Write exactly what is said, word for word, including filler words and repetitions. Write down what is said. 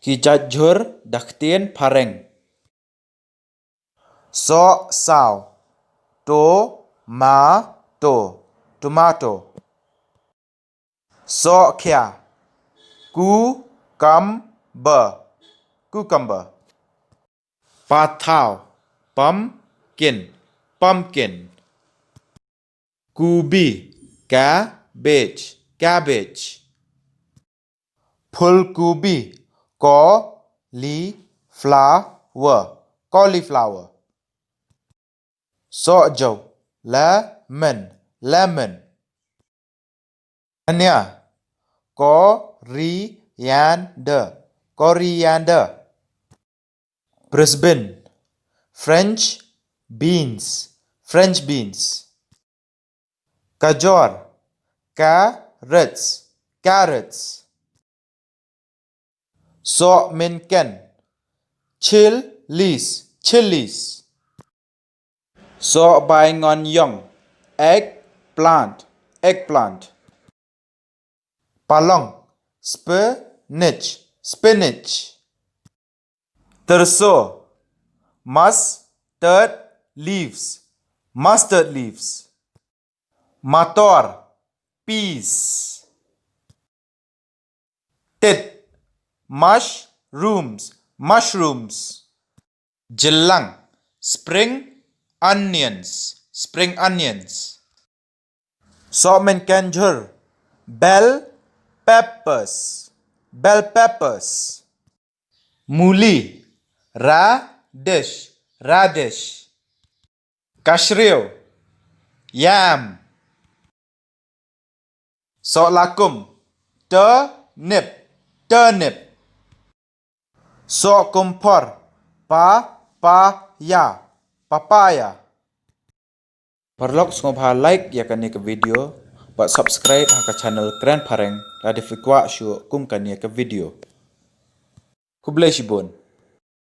Ki jait jhur da ktien phareng. Soh saw. To, ma, to. Tomato. Soh khia. Ku, kam, ber. Cucumber. Pathaw. Pumpkin. Pumpkin. Kubi. Cabbage. Cabbage. Phulkubi. Ko, li, fla, wer. Cauliflower. Soh jew. Lemon. Lemon. Hania. Ko, ri, yan, der. Coriander. Brisbane. French beans. French beans. Kajor. Carrots. Carrots. Sohmynken. Chillies. Chillies. Sohbaingon yong. Eggplant. Eggplant. Palong. Spinach. Spinach. Tyrso. Mustard leaves. Mustard leaves. Mator. Peas. Tit. Mushrooms. Mushrooms. Jylang. Spring onions. Spring onions. Sohmynken jhur. Bell peppers. Bell peppers. Muli. Radish. Radish. Kashriew. Yam. Sohlakum. Turnip. Turnip. Sohkymphor. Papaya. Papaya. Paralok, sngewbha like ïa kane ka video bad subscribe ha ka channel Kren Phareng lada phi kwah shuh kum kane ka video. Khublei shibun.